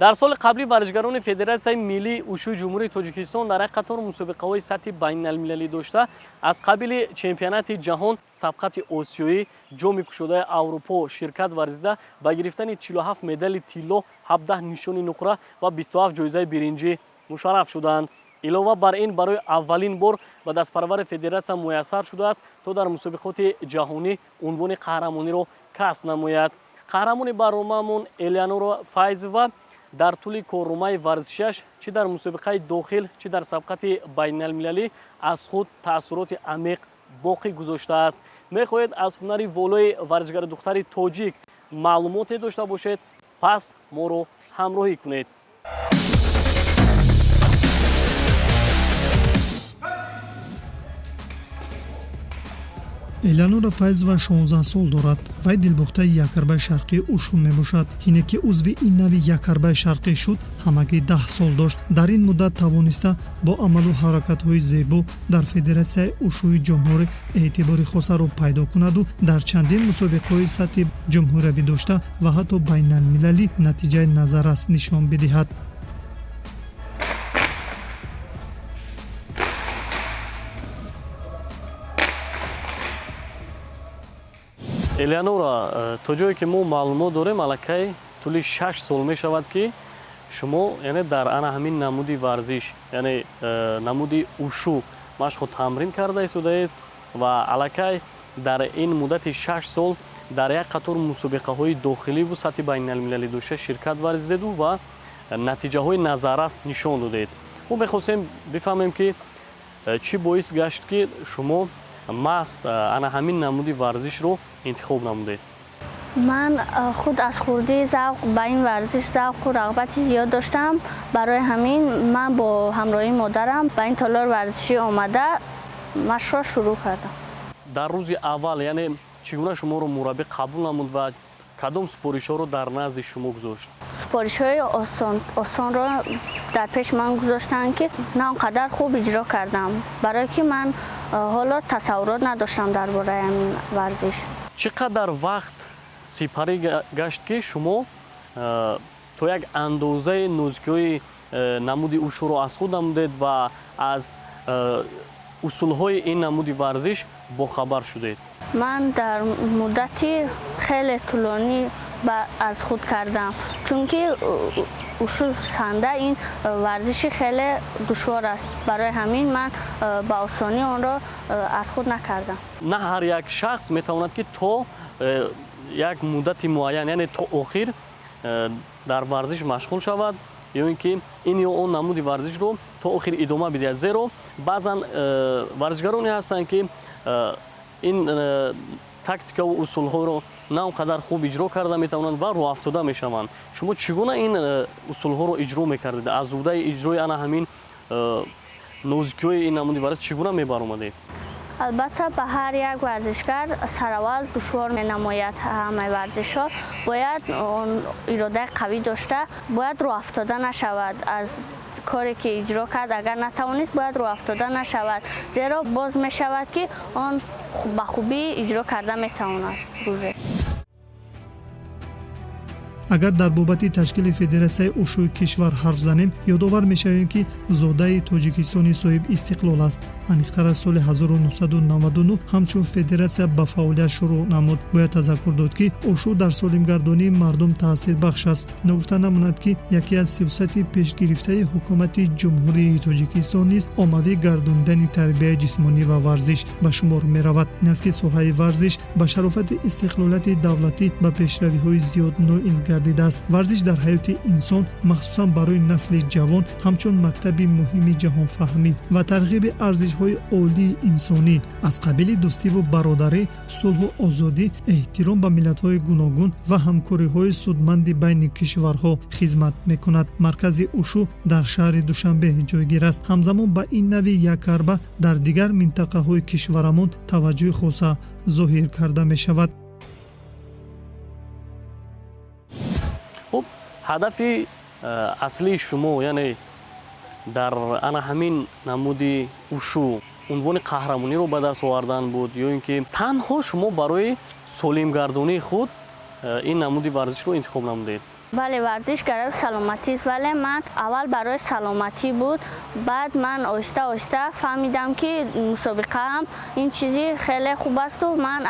Дар соли қаблӣ варзишгарони Федератсияи миллии ушӯи Ҷумҳурии Тоҷикистон дар як қатор мусобиқаҳои сатҳи байналмилалӣ дошта, аз қабили чемпионати ҷаҳон, сабқати осиёӣ, ҷоми кушодаи Аврупо ширкат варзида, ба гирифтани 47 медали тилло, 17 нишони нуқра ва 27 ҷоизаи биринҷӣ мушарраф шуданд. Илова бар ин, барои аввалин бор ба дастпарвари федератсия муяссар шудааст, то дар мусобиқоти ҷаҳонӣ унвони қаҳрамониро касб намояд. Қаҳрамони барномаамон Элеонора Файзова дар тӯли корномаи варзишиаш чӣ дар мусобиқаи дохил, чӣ дар сабқати байналмилалӣ аз худ таассуроти амиқ боқӣ гузоштааст. Мехоҳед аз ҳунари волои варзишгари духтари тоҷик маълумоте дошта бошед? Пас моро ҳамроҳӣ кунед. Элеонора Файзова 16 сол дорад. Вай дилбохтаи якарбаи шарқии ушу мебошад. Ҳине ки узви ин нави якарбаи шарқӣ шуд, ҳамагӣ 10 сол дошт. Дар ин муддат тавониста бо амалу ҳаракатҳои зебо дар Федератсияи ушӯи ҷумҳурӣ эътибори хосаро пайдо кунаду дар чандин мусобиқаҳои сатҳи ҷумҳуриявӣ дошта ва ҳатто байналмилалӣ натиҷаи назаррас нишон бидиҳад. Элеонора, то ҷое ки мо маълумот дорем, аллакай тӯли 6 сол мешавад, ки шумо, яъне, дар ана ҳамин намуди варзиш, яъне намуди ушу машқу тамрин карда истодаед ва аллакай дар ин муддати 6 сол дар як қатор мусобиқаҳои дохиливу сатҳи байналмилалӣ дошта ширкат варзидеду ва натиҷаҳои назаррас нишон додед. Хуб, мехостем бифаҳмем, ки чӣ боис гашт, ки шумо маҳз ана ҳамин намуди варзишро интихоб намудед? Ман худ аз хурдӣ завқ ба ин варзиш, завқу рағбати зиёд доштам. Барои ҳамин ман бо ҳамроҳии модарам ба ин толори варзишӣ омада, машқро шурӯъ кардам. Дар рӯзи аввал, яъне, чӣ гуна шуморо мураббӣ қабул намуд ва кадом супоришҳоро дар назди шумо гузошт? Супоришҳои осонро дар пеши ман гузоштанд, ки на он қадар хуб иҷро кардам, барое ки ман ҳоло тасаввурот надоштам дар бораи ҳамин варзиш. Чӣ қадар вақт сипарӣ гашт, ки шумо то як андозаи нозикиҳои намуди ушуро аз худ намудед ва аз усулҳои ин намуди варзиш бохабар шудед? Ман дар муддати хеле тӯлонӣ аз худ кардам, чунки ушу санда ин варзиши хеле душвор аст. Барои ҳамин ман ба осонӣ онро аз худ накардам. На ҳар як шахс метавонад, ки то як муддати муайян, яъне то охир дар варзиш машғул шавад ё ин ки ин ё он намуди варзишро то охир идома бидиҳад, зеро баъзан варзишгароне ҳастанд, ки ин тактикаву усулҳоро на он қадар хуб иҷро карда метавонанд ва рӯҳафтода мешаванд. Шумо чӣ гуна ин усулҳоро иҷро мекардед? Аз уҳдаи иҷрои ана ҳамин нозикиҳои ин намуди варзиш чӣ гуна мебаромадед? Албатта, ба ҳар як варзишгар сараввал душвор менамояд ҳамаи варзишҳо. Бояд он иродаи қавӣ дошта, бояд рӯҳафтода нашавад аз коре ки иҷро кард. Агар натавонист, бояд рӯҳафтода нашавад, зеро боз мешавад, ки он ба хубӣ иҷро карда метавонад рӯзе. Агар дар бобати ташкили Федератсияи ушӯи кишвар ҳарф занем, ёдовар мешавем, ки зодаи Тоҷикистони соҳиб истиқлол аст. Аниқтар, аз соли 1999 ҳамчун федератсия ба фаъолият шурӯъ намуд. Бояд тазаккур дод, ки ушу дар солимгардонии мардум таъсирбахш аст. Ногуфта намонад, ки яке аз сиёсати пешгирифтаи ҳукумати Ҷумҳурии Тоҷикистон низ оммавӣ гардондани тарбияи ҷисмонӣ ва варзиш ба шумор меравад. Ин аст, ки соҳаи варзиш ба шарофати истиқлолияти давлатӣ ба пешравиҳои зиёд ноил гардидааст. Варзиш дар ҳаёти инсон, махсусан барои насли ҷавон, ҳамчун мактаби муҳими ҷаҳонфаҳмӣ ва тарғиби арзишҳои олии инсонӣ аз қабили дӯстиву бародарӣ, сулҳу озодӣ, эҳтиром ба миллатҳои гуногун ва ҳамкориҳои судманди байни кишварҳо хизмат мекунад. Маркази ушу дар шаҳри Душанбе ҷойгир аст. Ҳамзамон ба ин нави якарба дар дигар минтақаҳои кишварамон таваҷҷӯҳи хоса зоҳир карда мешавад. Хуб, ҳадафи аслии шумо, яъне, дар ана ҳамин намуди ушу унвони қаҳрамониро ба даст овардан буд ё ин ки танҳо шумо барои солимгардонии худ ин намуди варзишро интихоб намудед? Бале, варзиш гарави саломатист, вале ман аввал барои саломатӣ буд. Баъд ман оҳиста оҳиста фаҳмидам, ки мусобиқаам ин чизи хеле хуб асту ман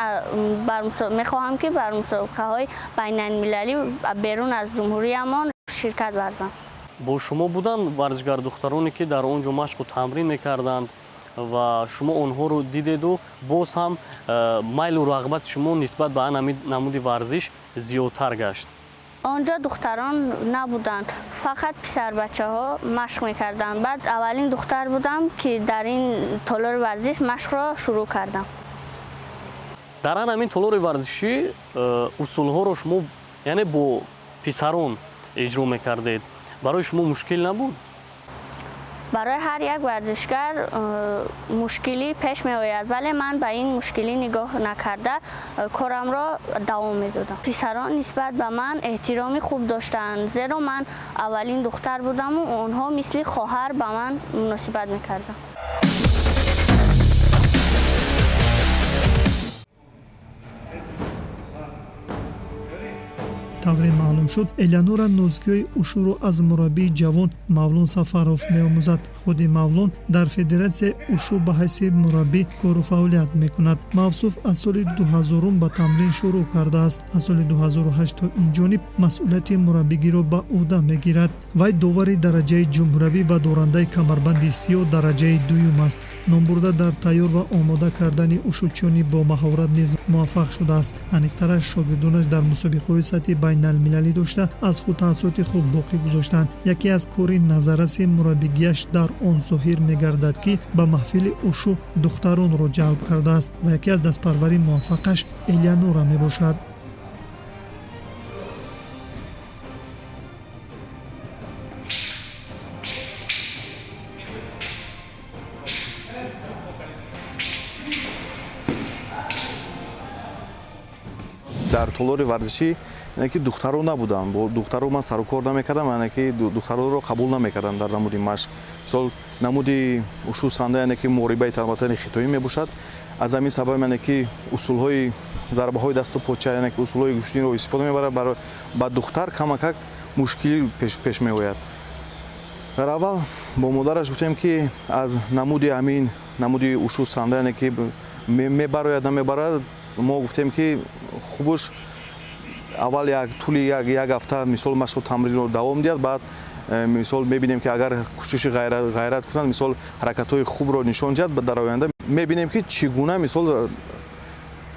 мехоҳам, ки бар мусобиқаҳои байналмилалӣ берун аз ҷумҳуриямон ширкат варзам. Бо шумо буданд варзишгар духтароне, ки дар он ҷо машқу тамрин мекарданд ва шумо онҳоро дидеду боз ҳам майлу рағбати шумо нисбат ба намуди варзиш зиёдтар гашт? Он ҷо духтарон набуданд, фақат писарбачаҳо машқ мекарданд. Баъд аввалин духтар будам, ки дар ин толори варзиш машқро шурӯъ кардам. Дар ан ҳамин толори варзишӣ усулҳоро шумо, яъне, бо писарон иҷро мекардед. Барои шумо мушкил набуд? Барои ҳар як варзишгар мушкилӣ пеш меояд, вале ман ба ин мушкилӣ нигоҳ накарда корамро давом медодам. Писарон нисбат ба ман эҳтироми хуб доштанд, зеро ман аввалин духтар будаму онҳо мисли хоҳар ба ман муносибат мекарданд. Тавре маълум шуд, Элеонора нозикиҳои ушуро аз мураббии ҷавон Мавлон Сафаров меомӯзад. Худи Мавлон дар федератсияи ушу ба ҳайси мураббӣ кору фаъолият мекунад. Мавсуф аз соли 2000 ба тамрин шурӯъ кардааст. Аз соли 2008 то ин ҷониб масъулияти мураббигиро ба ӯҳда мегирад. Вай довари дараҷаи ҷумҳуравӣ ва дорандаи камарбанди сиёҳ дараҷаи дуюм аст. Номбурда дар тайёр ва омода кардани ушучиёни бомаҳорат низ муваффақ шудааст. Аниқтараш, шогирдонаш дар мусобиқаҳои сатҳи байналмилалӣ дошта, аз худ таассуроти хуб боқӣ гузоштанд. Яке аз кори назарраси мураббигиаш дар он зоҳир мегардад, ки ба маҳфили ушу духтаронро ҷалб кардааст ва яке аз дастпарвари муваффақаш Элеонора мебошад. Дар толори варзишӣ, яъне ки, духтаро набуданд. Бо духтаро ман сарукор намекардам, яъне ки духтароро қабул намекардам дар намуди машқ. Мисол, намуди ушу санда, яъне ки муҳорибаи танбатани хитоӣ мебошад. Аз ҳамин сабаб, яъне ки, усулҳои зарбаҳои дасту поча, яъне ки усулҳои гӯштиниро истифода мебарад. Ба духтар камакак мушкилӣ пеш меояд. Дар аввал бо модараш гуфтем, ки аз намуди ҳамин намуди ушу санда, яъне ки, мебарояд, намебарояд. Мо гуфтем, ки хубуш аввал як тӯли як ҳафта, мисол, машқу тамринро давом диҳад. Баъд мисол, мебинем, ки агар кӯшиши ғайрат кунад, мисол, ҳаракатҳои хубро нишон диҳад, дар оянда мебинем, ки чӣ гуна, мисол,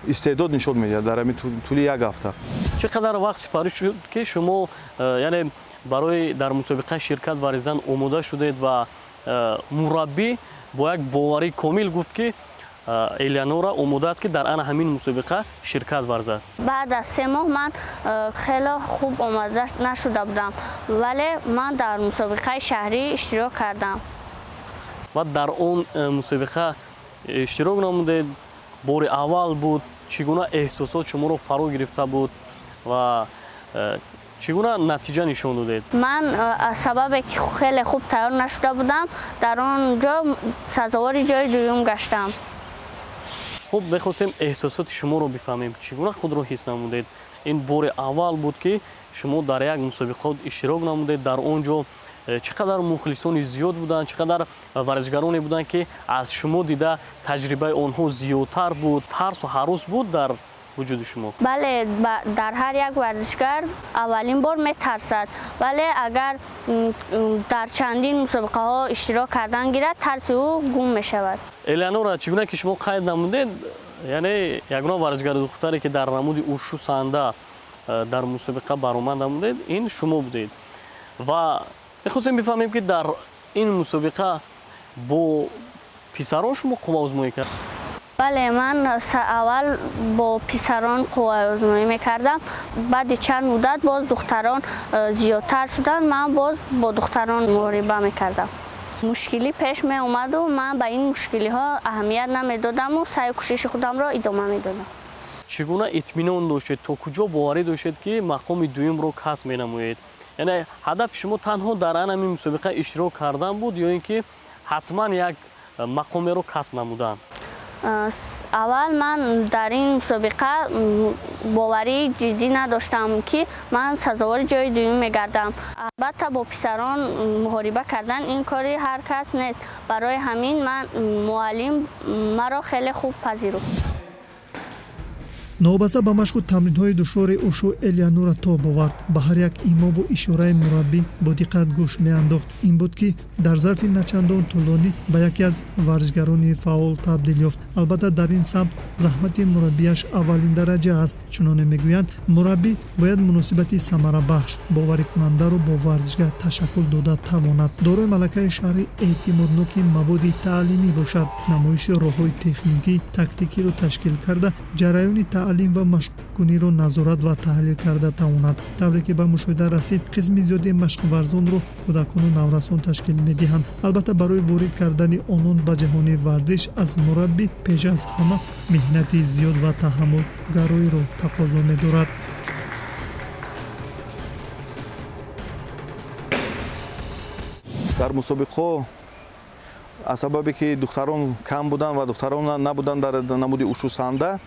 истеъдод нишон медиҳад дар ҳамин тӯли як ҳафта. Чӣ қадар вақт сипарӣ шуд, ки шумо яъне барои дар мусобиқа ширкат варзидан омода шудед ва мураббӣ бо як боварии комил гуфт, ки Элеонора омода аст, ки дар ана ҳамин мусобиқа ширкат варзад? Баъд аз 3 моҳ ман хеле хуб омода нашуда будам, вале ман дар мусобиқаи шаҳрӣ иштирок кардам. Ва дар он мусобиқа иштирок намудед. Бори аввал буд. Чӣ гуна эҳсосот шуморо фаро гирифта буд ва чӣ гуна натиҷа нишон додед? Ман аз сабабе ки хеле хуб тайёр нашуда будам, дар он ҷо сазовори ҷои дуюм гаштам. Хуб, мехостем эҳсосоти шуморо бифаҳмем. Чӣ гуна худро ҳис намудед? Ин бори аввал буд, ки шумо дар як мусобиқот иштирок намудед. Дар он ҷо чӣ қадар мухлисони зиёд буданд, чӣ қадар варзишгароне буданд, ки аз шумо дида таҷрибаи онҳо зиёдтар буд? Тарсу ҳарос буд дар вуҷуди шумо? Бале, дар ҳар як варзишгар аввалин бор метарсад, вале агар дар чандин мусобиқаҳо иштирок кардан гирад, тарси ӯ гум мешавад. Элеонора, чӣ гуна ки шумо қайд намудед, яъне ягона варзишгари духтаре, ки дар намуди ушу санда дар мусобиқа баромад намудед, ин шумо будед. Ва мехостем бифаҳмем, ки дар ин мусобиқа бо писарон шумо қувваозмоӣ кард? Бале, ман аввал бо писарон қувваозмоӣ мекардам. Баъди чанд муддат боз духтарон зиёдтар шуданд, ман боз бо духтарон муҳориба мекардам. Мушкилӣ пеш меомаду ман ба ин мушкилиҳо аҳамият намедодаму саъю кӯшиши худамро идома медодам. Чӣ гуна итминон доштед, то куҷо боварӣ доштед, ки мақоми дуюмро касб менамоед? Яъне ҳадафи шумо танҳо дар ан ҳамин мусобиқа иштирок кардан буд ё ин ки ҳатман як мақомеро касб намудан? Аввал ман дар ин мусобиқа боварии ҷиддӣ надоштам, ки ман сазовори ҷои дуюм мегардам. Албатта, бо писарон муҳориба кардан ин кори ҳар кас нест. Барои ҳамин ман муаллим маро хеле хуб пазируфт. Новобаста ба машқу тамринҳои душвори ушу Элеонора тоб овард. Ба ҳар як имову ишораи мураббӣ бо диққат гӯш меандохт. Ин буд, ки дар зарфи начандон тӯлонӣ ба яке аз варзишгарони фаъол табдил ёфт. Албатта, дар ин самт заҳмати мураббияш аввалин дараҷа аст. Чуноне мегӯянд, мураббӣ бояд муносибати самарабахш, боварикунандаро бо варзишгар ташаккул дода тавонад, дорои малакаи шаҳри эътимодноки маводи таълимӣ бошад, намоиши роҳҳои техникӣ, тактикиро ташкил карда, ҷараёни таълим ва машқкуниро назорат ва таҳлил карда тавонад. Тавре ки ба мушоҳида расид, қисми зиёди машқварзонро кӯдакону наврасон ташкил медиҳанд. Албатта, барои ворид кардани онон ба ҷаҳони варзиш аз мураббӣ пеш аз ҳама меҳнати зиёд ва таҳаммулгароиро тақозо медорад. Дар мусобиқаҳо аз сабабе ки духтарон кам буданд ва духтарон набуданд дар намуди ушу санда,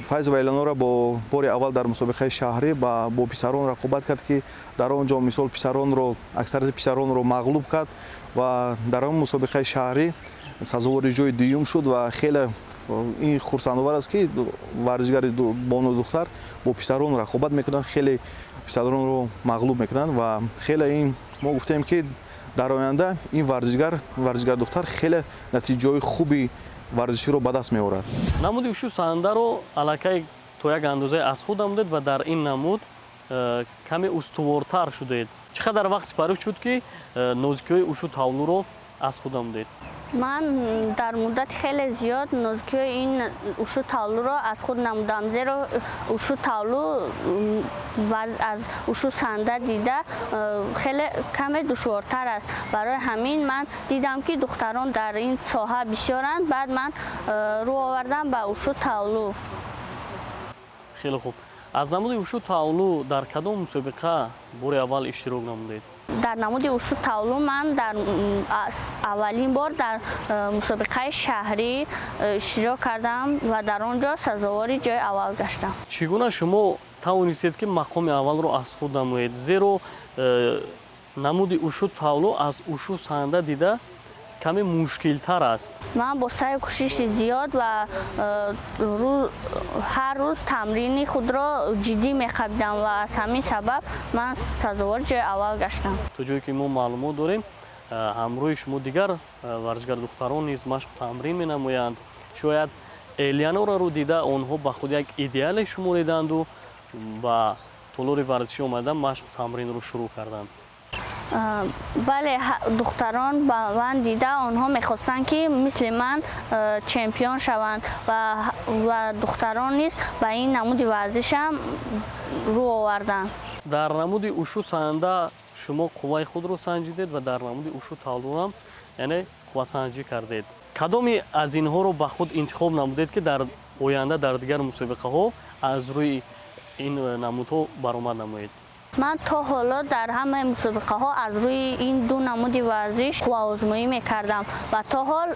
Файзова Элеонора бо бори аввал дар мусобиқаи шаҳрӣ бо писарон рақобат кард, ки дар он ҷо мисол писаронро, аксарияти писаронро мағлуб кард ва дар он мусобиқаи шаҳрӣ сазовори ҷои дуюм шуд. Ва хеле ин хурсандовар аст, ки варзишгари бону духтар бо писарон рақобат мекунанд, хеле писаронро мағлуб мекунанд. Ва хеле ин мо гуфтем, ки дар оянда ин варзишгар духтар хеле натиҷаҳои хуби варзиширо ба даст меорад. Намуди ушу сандаро аллакай то як андозае аз худ намудед ва дар ин намуд каме устувортар шудед. Чӣ қадар вақт сипарӣ шуд, ки нозикиҳои ушу тавлуро аз худ намудед? Ман дар муддати хеле зиёд нозикиҳои ин ушу тавлуро аз худ намудам, зеро ушу тавлу аз ушу санда дида хеле каме душвортар аст. Барои ҳамин ман дидам, ки духтарон дар ин соҳа бисёранд. Баъд ман рӯ овардам ба ушу тавлу. Хеле хуб. Аз намуди ушу тавлу дар кадом мусобиқа бори аввал иштирок намудед? Дар намуди ушу тавлу ман дар аввалин бор дар мусобиқаи шаҳрӣ иштирок кардам ва дар он ҷо сазовори ҷои аввал гаштам. Чӣ гуна шумо тавонистед, ки мақоми аввалро аз худ намоед, зеро намуди ушу тавлу аз ушу санда дида каме мушкилтар аст? Ман бо саъю кӯшиши зиёд ва ҳар рӯз тамрини худро ҷиддӣ меқабидам ва аз ҳамин сабаб ман сазовори ҷои аввал гаштам. То ҷое ки мо маълумот дорем, ҳамроҳи шумо дигар варзишгар духтарон низ машқу тамрин менамоянд. Шояд Элеонораро дида онҳо ба худ як идеале шумориданду ба толори варзишӣ омада машқу тамринро шурӯъ карданд. Бале, духтарон ба ман дида онҳо мехостанд, ки мисли ман чемпион шаванд ва духтарон низ ба ин намуди варзишам рӯ оварданд. Дар намуди ушу санда шумо қувваи худро санҷидед ва дар намуди ушу тавлуам, яъне қуввасанҷӣ кардед. Кадоме аз инҳоро ба худ интихоб намудед, ки дар оянда дар дигар мусобиқаҳо аз рӯи ин намудҳо баромад намоед? Ман то ҳоло дар ҳамаи мусобиқаҳо аз рӯи ин ду намуди варзиш қувваозмоӣ мекардам ва то ҳол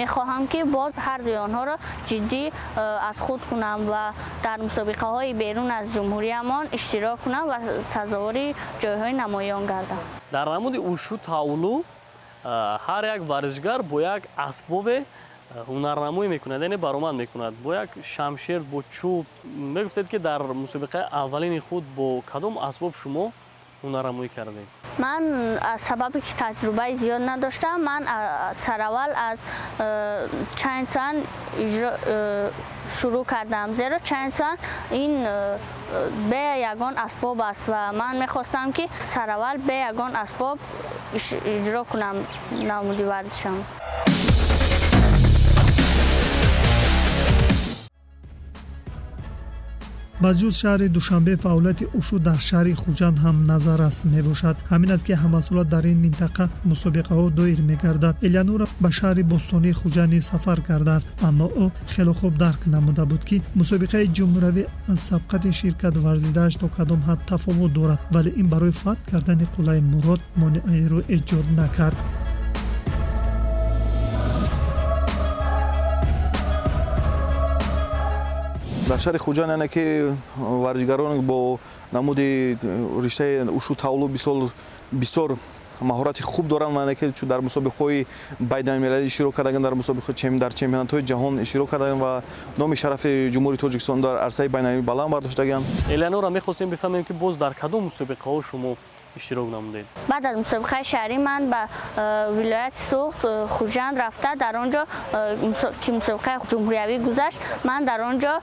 мехоҳам, ки боз ҳардуи онҳоро ҷиддӣ аз худ кунам ва дар мусобиқаҳои берун аз ҷумҳуриямон иштирок кунам ва сазовори ҷойҳои намоён гардам. Дар намуди ушу тавлу ҳар як варзишгар бо як асбобе ҳунарнамоӣ мекунад, яъне баромад мекунад бо як шамшер, бо чӯб. Мегуфтед, ки дар мусобиқаи аввалини худ бо кадом асбоб шумо ҳунарнамоӣ кардед? Ман аз сабабе ки таҷрибаи зиёд надоштам, ман сараввал аз чайнсан шурӯъ кардам, зеро чайнсан ин бе ягон асбоб аст ва ман мехостам, ки сараввал бе ягон асбоб иҷро кунам намуди варзишам. Ба ҷуз шаҳри Душанбе, фаъолияти ушу дар шаҳри Хуҷанд ҳам назаррас мебошад. Ҳамин аст, ки ҳамасола дар ин минтақа мусобиқаҳо доир мегардад. Элеонора ба шаҳри бостонии Хуҷанд низ сафар кардааст, аммо ӯ хеле хуб дарк намуда буд, ки мусобиқаи ҷумҳуравӣ аз сабқати ширкат варзидааш то кадом ҳад тафовут дорад, вале ин барои фатҳ кардани қуллаи мурод монеаеро эҷод накард. Дар шаҳри Хуҷанд яъне ки варзишгарон бо намуди риштаи ушу тавлу бисёр маҳорати хуб доранд, яъне ки дар мусобиқаҳои байналмилалӣ иштирок кардаган, дар мусобиқа дар чемпионатҳои ҷаҳон иштирок кардаган ва номи шарафи Ҷумҳурии Тоҷикистон дар арсаи байналмилалӣ баланд бардоштаган. Элеонора, мехостем бифаҳмем, ки боз дар кадом мусобиқаҳо шумо иштирок намудед? Баъд аз мусобиқаи шаҳрӣ ман ба вилояти Суғд, Хуҷанд рафта, дар он ҷо ки мусобиқаи ҷумҳуриявӣ гузашт, ман дар он ҷо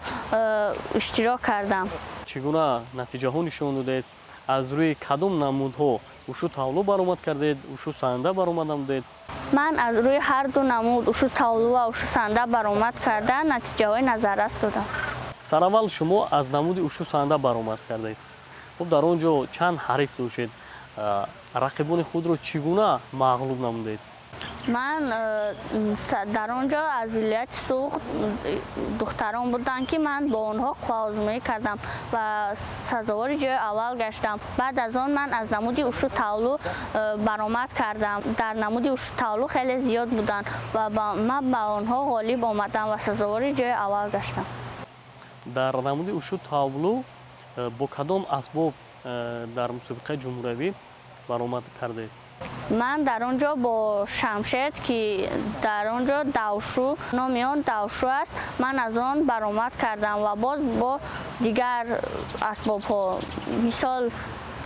иштирок кардам. Чӣ гуна натиҷаҳо нишон додед? Аз рӯи кадом намудҳо ушу тавлу баромад кардед, ушу санда баромад намудед? Ман аз рӯи ҳар ду намуд, ушу тавлу ва ушу санда баромад карда, натиҷаҳои назаррас додам. Сараввал шумо аз намуди ушу санда баромад кардед. Хуб, дар он ҷо чанд ҳариф доштед? Рақибони худро чӣ гуна мағлуб намудед? Ман дар он ҷо аз вилояти Суғд духтарон буданд, ки ман бо онҳо қувваозмоӣ кардам ва сазовори ҷои аввал гаштам. Баъд аз он ман аз намуди ушу тавлу баромад кардам. Дар намуди ушу тавлу хеле зиёд буданд ва ман ба онҳо ғолиб омадам ва сазовори ҷои аввал гаштам. Дар намуди ушу тавлу бо кадом асбоб дар мусобиқаи ҷумҳуриявӣ баромад кардед? Ман дар он ҷо бо шамшер, ки дар он ҷо давшу, номи он давшу аст, ман аз он баромад кардам ва боз бо дигар асбобҳо, мисол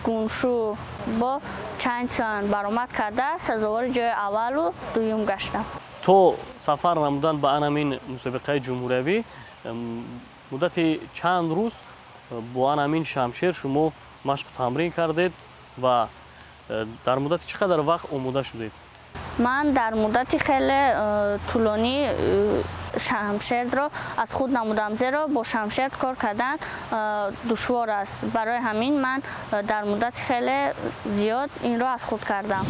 гуншу, бо чанд сан баромад карда, сазовори ҷои аввалу дуюм гаштам. То сафар намудан ба анамин мусобиқаи ҷумҳуриявӣ муддати чанд рӯз бо анамин шамшер шумо машқу тамрин кардед ва дар муддати чӣ қадар вақт омода шудед? Ман дар муддати хеле тӯлонӣ шамшерро аз худ намудам, зеро бо шамшер кор кардан душвор аст. Барои ҳамин ман дар муддати хеле зиёд инро аз худ кардам.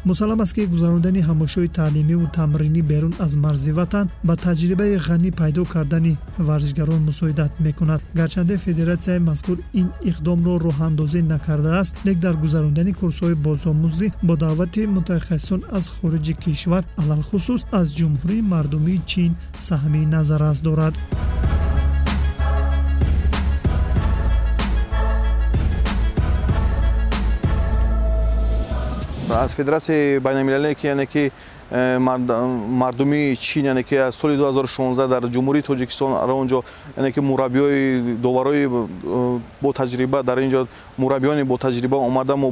Мусаллам аст, ки гузарондани ҳамошои таълимиву тамринӣ берун аз марзи ватан ба таҷрибаи ғанӣ пайдо кардани варзишгарон мусоидат мекунад. Гарчанде федератсияи мазкур ин иқдомро роҳандозӣ накардааст, лек дар гузарондани курсҳои бозомӯзӣ бо даъвати мутахассисон аз хориҷи кишвар, алалхусус аз Ҷумҳурии Мардумии Чин, саҳми назаррас дорад. Аз федератсияи байналмилалие, ки яъне ки мардумии Чин, яъне ки аз соли 2016 дар Ҷумҳурии Тоҷикистон он ҷо яъне ки мураббиёи доварои бо таҷриба дар ин ҷо мураббиёни бо таҷриба омада, мо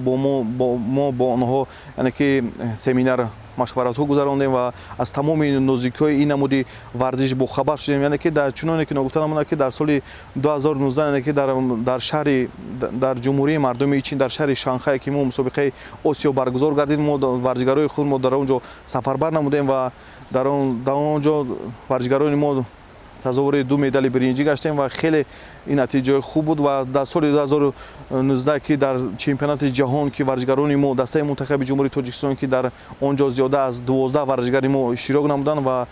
бо онҳо яъне ки семинар машваратҳо гузарондем ва аз тамоми нозикиҳои ин намуди варзиш бохабар шудем. Яъне ки дар чуноне ки ногуфта намонад, ки дар соли 2019 яъне ки дар шаҳри дар Ҷумҳурии Мардумии Чин, дар шаҳри Шанхай, ки мо мусобиқаи Осиё баргузор гардид, мо варзишгарои худ мо дар он ҷо сафарбар намудем ва дар он ҷо варзишгарони мо сазовори 2 медали биринҷӣ гаштем ва хеле ин натиҷаи хуб буд. Ва дар соли 2019, ки дар чемпионати ҷаҳон, ки варзишгарони мо дастаи мунтахаби Ҷумҳурии Тоҷикистон, ки дар он ҷо зиёда аз 12 варзишгари мо иштирок намуданд ва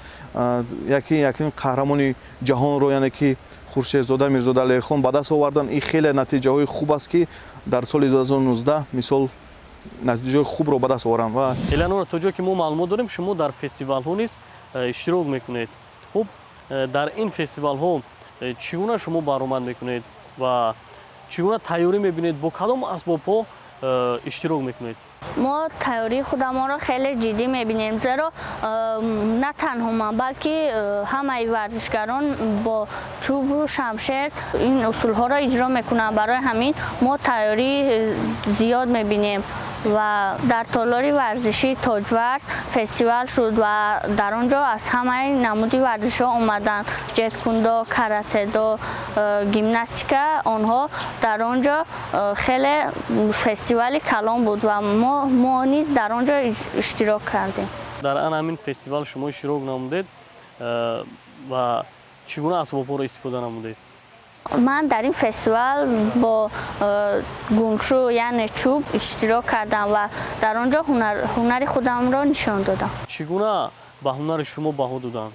якин қаҳрамони ҷаҳонро, яъне ки Хуршедзода Мирзода Алерхон ба даст оварданд. Ин хеле натиҷаҳои хуб аст, ки дар соли 2019 мисол натиҷаҳои хубро ба даст оваранд. Ва Элеонора, то ҷое ки мо маълумот дорем, шумо дар фестивалҳо низ иштирок мекунед. Хуб, дар ин фестивалҳо чӣ гуна шумо баромад мекунед ва чӣ гуна тайёрӣ мебинед, бо кадом асбобҳо иштирок мекунед? Мо тайёрии худамонро хеле ҷиддӣ мебинем, зеро на танҳо ман, балки ҳамаи варзишгарон бо чӯбу шамшер ин усулҳоро иҷро мекунанд. Барои ҳамин мо тайёрии зиёд мебинем ва дар толори варзишии Тоҷварз фестивал шуд ва дар он ҷо аз ҳамаи намуди варзишҳо омаданд: ҷеткундо, каратедо, гимнастика. Онҳо дар он ҷо хеле фестивали калон буд ва мо низ дар он ҷо иштирок кардем. Дар ан ҳамин фестивал шумо иштирок намудед ва чӣ гуна асбобҳоро истифода намудед? Ман дар ин фестивал бо гуншу, яъне чӯб, иштирок кардам ва дар он ҷо ҳунари худамро нишон додам. Чӣ гуна ба ҳунари шумо баҳо доданд?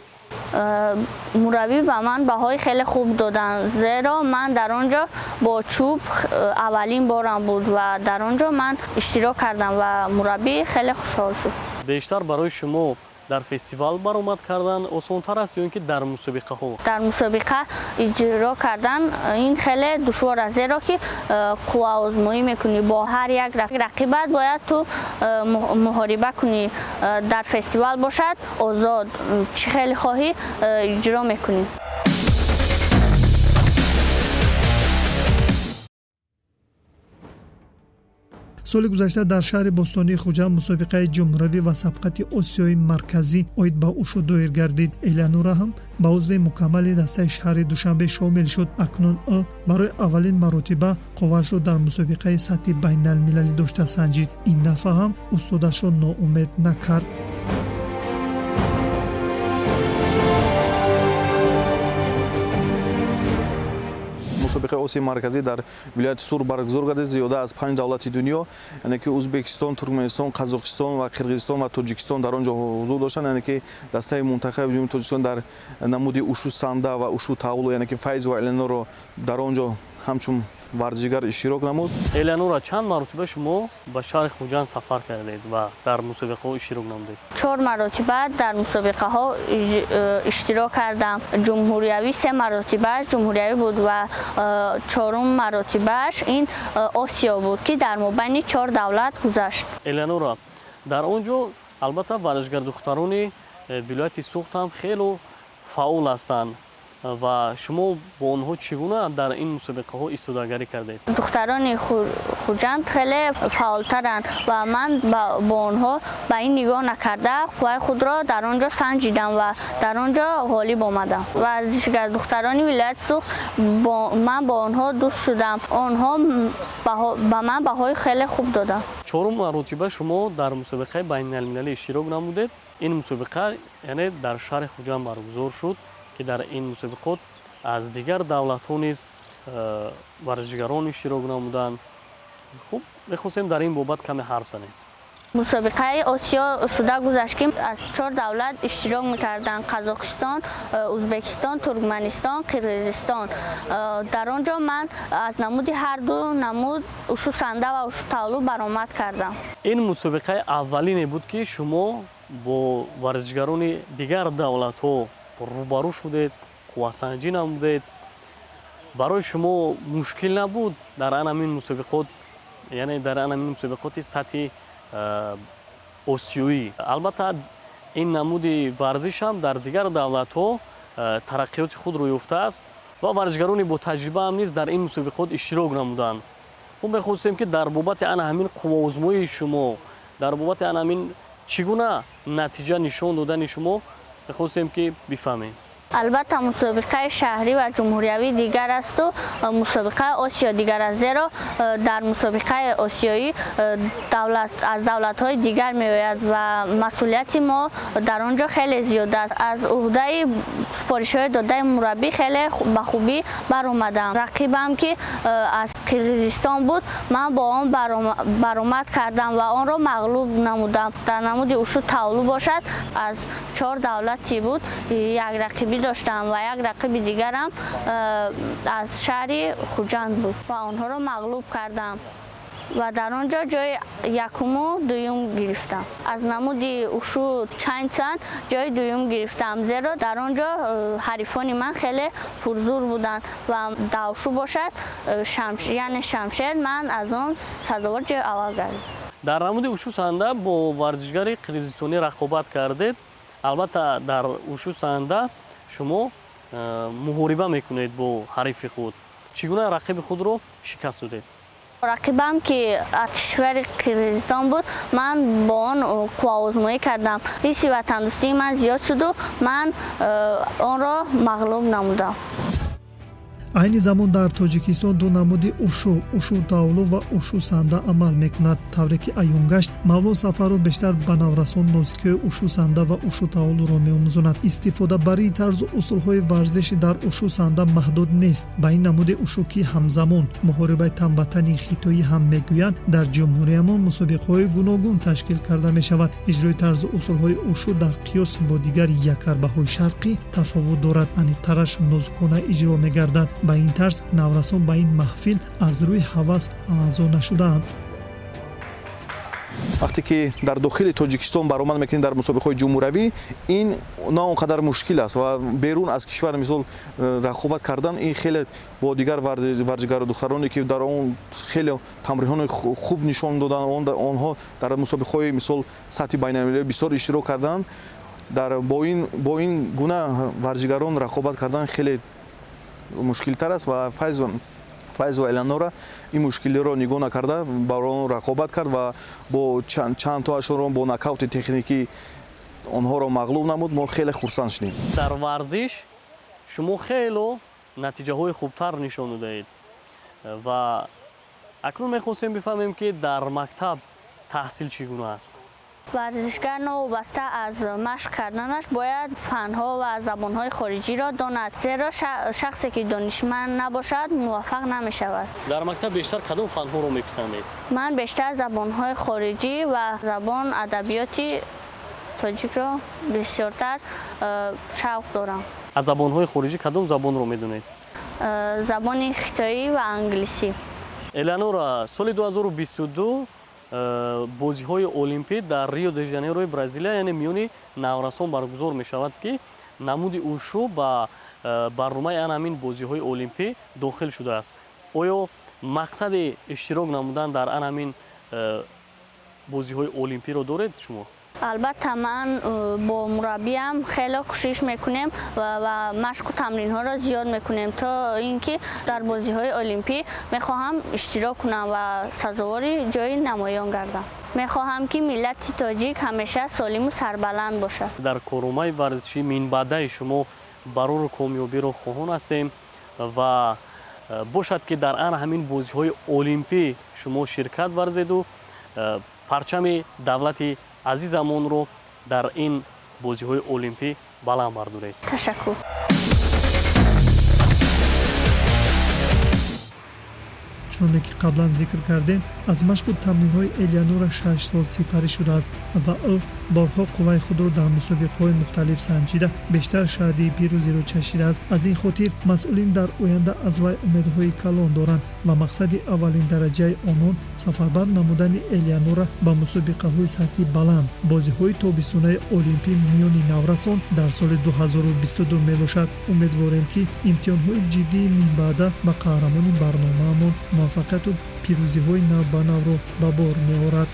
Мураббӣ ба ман баҳои хеле хуб доданд, зеро ман дар он ҷо бо чӯб аввалин борам буд ва дар он ҷо ман иштирок кардам ва мураббӣ хеле хушҳол шуд. Бештар барои шумо Дар фестивал баромад кардан осонтар аст ё ин ки дар мусобиқаҳо? Дар мусобиқа иҷро кардан ин хеле душвор аст, зеро ки қувваозмоӣ мекунӣ, бо ҳар як рақибат бояд ту муҳориба кунӣ. Дар фестивал бошад озод, чӣ хеле хоҳӣ иҷро мекунӣ. Соли гузашта дар шаҳри бостонии Хуҷанд мусобиқаи ҷумҳуравӣ ва сабқати Осиёи Марказӣ оид ба ушу доир гардид. Элеонора ҳам ба узви мукаммали дастаи шаҳри Душанбе шомил шуд. Акнун ӯ барои аввалин маротиба қувваашро дар мусобиқаи сатҳи байналмилалӣ дошта санҷид. Ин дафъа ҳам устодашро ноумед накард. Мусобиқаи Осиёи Марказӣ дар вилояти Сур баргузор гардид. Зиёда аз 5 давлати дунё, яъне ки Ӯзбекистон, Туркманистон, Қазоқистон ва Қирғизистон ва Тоҷикистон дар он ҷо ҳузур доштанд. Яъне ки дастаи мунтахаби Ҷумҳурии Тоҷикистон дар намуди ушу санда ва ушу таулу, яъне ки Файзова Элеоноро дар он ҷо ҳамчун варзишгар иштирок намуд. Элеонора, чанд маротиба шумо ба шаҳри Хуҷанд сафар кардед ва дар мусобиқаҳо иштирок намудед? 4 маротиба дар мусобиқаҳо иштирок кардам. Ҷумҳуриявӣ 3 маротибааш ҷумҳуриявӣ буд ва 4-ум маротибааш ин Осиё буд, ки дар мобайни 4 давлат гузашт. Элеонора, дар он ҷо албатта варзишгардухтарони вилояти Суғд ҳам хело фаъол ҳастанд ва шумо бо онҳо чӣ гуна дар ин мусобиқаҳо истодагарӣ кардед? Духтарони Хуҷанд хеле фаъолтаранд ва ман бо онҳо ба ин нигоҳ накарда қувваи худро дар он ҷо санҷидам ва дар он ҷо ғолиб омадам. Варзишгар духтарони вилояти Суғд ман бо онҳо дӯст шудам. Онҳо ба ман баҳои хеле хуб доданд. 4 маротиба шумо дар мусобиқаи байналмилалӣ иштирок намудед. Ин мусобиқа яъне дар шаҳри Хуҷанд баргузор шуд, ки дар ин мусобиқот аз дигар давлатҳо низ варзишгарон иштирок намуданд. Хуб, мехостем дар ин бобат каме ҳарф занем. Мусобиқаи Осиё шуда гузашт, ки аз 4 давлат иштирок мекарданд: Қазоқистон, Ӯзбекистон, Туркманистон, Қирғизистон. Дар он ҷо ман аз намуди ҳар ду намуд ушу санда ва ушу тавлу баромад кардам. Ин мусобиқаи аввалине буд, ки шумо бо варзишгарони дигар давлатҳо рӯбарӯ шудед, қуввасанҷӣ намудед. Барои шумо мушкил набуд дар ан ҳамин мусобиқот, яъне дар ан ҳамин мусобиқоти сатҳи осиёӣ? Албатта ин намуди варзиш ҳам дар дигар давлатҳо тараққиёти худро ёфтааст ва варзишгарони бо таҷриба ҳам низ дар ин мусобиқот иштирок намуданд. Мо мехостем, ки дар бобати ана ҳамин қувваозмоии шумо, дар бобати ана ҳамин чӣ гуна натиҷа нишон додани шумо мехостем, ки бифаҳмем. Албатта мусобиқаи шаҳрӣ ва ҷумҳуриявӣ дигар асту мусобиқаи Осиё дигар аст, зеро дар мусобиқаи осиёӣ аз давлатҳои дигар меояд ва масъулияти мо дар он ҷо хеле зиёд аст. Аз уҳдаи супоришҳои додаи мураббӣ хеле ба хубӣ баромадам. Рақибам, ки аз Қирғизистон буд, ман бо он баромад кардам ва онро мағлуб намудам. Дар намуди ушу тавлу бошад, аз 4 давлати буд, як рақибӣ доштам ва як рақиби дигарам аз шаҳри Хуҷанд буд ва онҳоро мағлуб кардам ва дар он ҷо ҷои якуму дуюм гирифтам. Аз намуди ушу чанчан ҷои дуюм гирифтам, зеро дар он ҷо ҳарифони ман хеле пурзур буданд ва давшу бошад, яъне шамшер, ман аз он сазовор ҷои аввал гардидам. Дар намуди ушу санда бо варзишгари қирғизистонӣ рақобат кардед. Албатта дар ушу санда шумо муҳориба мекунед бо ҳарифи худ. Чӣ гуна рақиби худро шикаст додед? Рақибам, ки аз кишвари Қирғизистон буд, ман бо он қувваозмоӣ кардам. Ҳисси ватандӯстии ман зиёд шуду ман онро мағлуб намудам. Айни замон дар Тоҷикистон ду намуди ушу, ушу таолу ва ушу санда амал мекунад. Тавре ки аён гашт, Мавлон Сафаров бештар ба наврасон нозикиҳои ушу санда ва ушу таолуро меомӯзонад. Истифодабарии тарзу усулҳои варзиши дар ушу санда маҳдуд нест. Ба ин намуди ушу, ки ҳамзамон муҳорибаи танбатани хитоӣ ҳам мегӯянд, дар ҷумҳуриямон мусобиқаҳои гуногун ташкил карда мешавад. Иҷрои тарзу усулҳои ушу дар қиёс бо дигар якарбаҳои шарқӣ тафовут дорад, аниқтараш нозукона иҷро мегардад. Ба ин тарз наврасон ба ин маҳфил аз рӯи ҳавас аъзо нашудаанд. Вақте ки дар дохили Тоҷикистон баромад мекунед дар мусобиқаҳои ҷумҳуравӣ, ин на он қадар мушкил аст ва берун аз кишвар мисол рақобат кардан ин хеле бо дигар варзишгару духтароне ки дар он хеле тамринҳои хуб нишон доданд, онҳо дар мусобиқаҳои мисол сатҳи байналмилалӣ бисёр иштирок карданд, бо ин гуна варзишгарон рақобат кардан хеле мушкилтар аст ва Файзова Элеонора ин мушкилиро нигоҳ накарда бар он рақобат кард ва бо чанд тоашонро бо нокаути техникӣ онҳоро мағлуб намуд. Мо хеле хурсанд шудем. Дар варзиш шумо хело натиҷаҳои хубтар нишон додаед ва акнун мехостем бифаҳмем, ки дар мактаб таҳсил чӣ гуна аст? Варзишгар новобаста аз машқ карданаш бояд фанҳо ва забонҳои хориҷиро донад, зеро шахсе ки донишманд набошад муваффақ намешавад. Дар мактаб бештар кадом фанҳоро меписандед? Ман бештар забонҳои хориҷӣ ва забон адабиёти тоҷикро бисёртар шавқ дорам. Аз забонҳои хориҷӣ кадом забонро медонед? Забони хитоӣ ва англисӣ. Элеонора, соли 2022 бозиҳои олимпӣ дар Рио де Жанейрои Бразилия, яъне миёни наврасон баргузор мешавад, ки намуди ушу ба барномаи ан ҳамин бозиҳои олимпӣ дохил шудааст. Оё мақсади иштирок намудан дар ан ҳамин бозиҳои олимпиро доред шумо? Албатта, ман бо мураббиям хеле кӯшиш мекунем ва машқу тамринҳоро зиёд мекунем, то ин ки дар бозиҳои олимпӣ мехоҳам иштирок кунам ва сазовори ҷои намоён гардам. Мехоҳам, ки миллати тоҷик ҳамеша солиму сарбаланд бошад. Дар корномаи варзишӣ минбаъдаи шумо барору комёбиро хоҳон ҳастем ва бошад, ки дар ан ҳамин бозиҳои олимпӣ шумо ширкат варзеду парчами давлати азизамонро дар ин бозиҳои олимпӣ баланд бардоред. Ташаккур. Чуноне ки қаблан зикр кардем, аз машқу тамринҳои Элеонора 6 сол сипарӣ шудааст ва ӯ борҳо қувваи худро дар мусобиқаҳои мухталиф санҷида, бештар шаҳдии пирӯзиро чашидааст. Аз ин хотир масъулин дар оянда аз вай умедҳои калон доранд ва мақсади аввалин дараҷаи онон сафарбар намудани Элеонора ба мусобиқаҳои сатҳи баланд, бозиҳои тобистонаи олимпӣ миёни наврасон дар соли 2022 мебошад. Умедворем, ки имтиҳонҳои ҷиддии минбаъда ба қаҳрамони барномаамон муваффақияту пирӯзиҳои навбанавро ба бор меорад.